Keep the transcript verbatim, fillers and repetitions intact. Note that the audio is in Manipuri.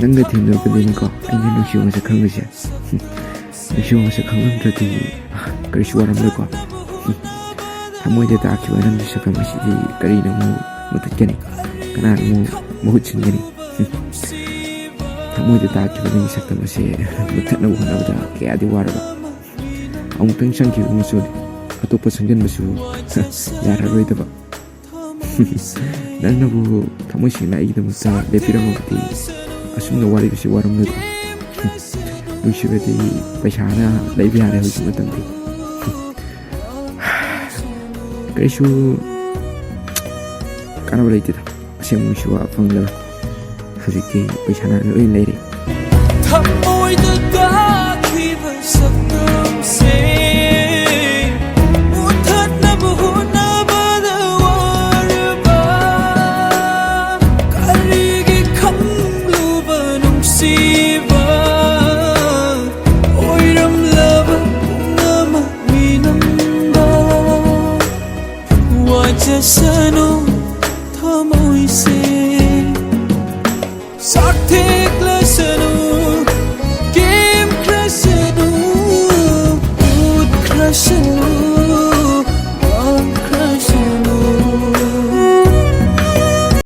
ꯅꯪꯒ ꯊꯦꯡꯅꯔꯛꯄꯗꯩꯅꯤꯀꯣ ꯑꯩꯅ ꯅꯨꯡꯁꯤꯕ ꯃꯁꯛ ꯈꯪꯉꯤꯁꯦ꯫ ꯅꯨꯡꯁꯤꯕ ꯃꯁꯛ ꯈꯪꯂꯝꯗ꯭ꯔꯗꯤ ꯀꯔꯤꯁꯨ ꯋꯥꯔꯝꯂꯣꯏꯀꯣ꯫ ꯊꯃꯣꯏꯗ ꯇꯥꯈꯤꯕ ꯅꯪꯒꯤ ꯁꯛꯇꯝ ꯑꯁꯤꯗꯤ ꯀꯔꯤꯅ ꯑꯃꯨꯛ ꯃꯨꯊꯠꯀꯅꯤ? ꯀꯅꯥꯅ ꯑꯃꯨꯛ ꯃꯍꯨꯠ ꯁꯤꯟꯒꯅꯤ? ꯊꯃꯣꯏꯗ ꯇꯥꯈꯤꯕ ꯅꯪꯒꯤ ꯁꯛꯇꯝ ꯑꯁꯤ ꯃꯨꯊꯠꯅꯕ ꯍꯣꯠꯅꯕꯗ ꯀꯌꯥꯗꯤ ꯋꯥꯔꯕ꯫ ꯑꯃꯨꯛꯇꯪ ꯆꯪꯈꯤꯕ ꯃꯆꯨꯅꯤ, ꯑꯇꯣꯞꯄ ꯆꯪꯁꯤꯟꯕꯁꯨ ꯌꯥꯔꯔꯣꯏꯗꯕ꯫ ꯅꯪꯅꯕꯨ ꯊꯃꯣꯏ ꯁꯦꯡꯅ ꯑꯩꯒꯤꯗꯃꯛꯇ ꯂꯦꯞꯄꯤꯔꯝꯃꯕꯗꯤ ꯑꯁꯨꯝꯅ ꯋꯥꯔꯤꯕꯁꯤ ꯋꯥꯔꯝꯂꯣꯏꯀꯣ꯫ ꯅꯨꯡꯁꯤꯕꯗꯤ ꯄꯩꯁꯥꯅ ꯂꯩꯕ ꯌꯥꯔꯦ ꯍꯧꯖꯤꯛ ꯃꯇꯝꯗꯤ꯫ ꯀꯔꯤꯁꯨ ꯀꯥꯟꯅꯕ ꯂꯩꯇꯦꯗ, ꯑꯁꯦꯡꯕ ꯅꯨꯡꯁꯤꯕ ꯐꯪꯗꯕ꯫ ꯍꯧꯖꯤꯛꯇꯤ ꯄꯩꯁꯥꯅ ꯂꯣꯏ ꯂꯩꯔꯦ꯫ ꯊꯃꯣꯏꯗ ꯇꯥꯈꯤꯕ ꯁꯛꯇꯝꯁꯦ ꯃꯨꯊꯠꯅꯕ ꯍꯣꯠꯅꯕꯗ ꯋꯥꯔꯕ꯫ ꯀꯔꯤꯒꯤ ꯈꯪꯂꯨꯕ ꯅꯨꯡꯁꯤꯕ ꯑꯣꯏꯔꯝꯂꯕ ꯄꯨꯝꯅꯃꯛ ꯃꯤꯅꯝꯕ꯫ ꯋꯥꯖꯁꯅꯨ ꯊꯃꯣꯏ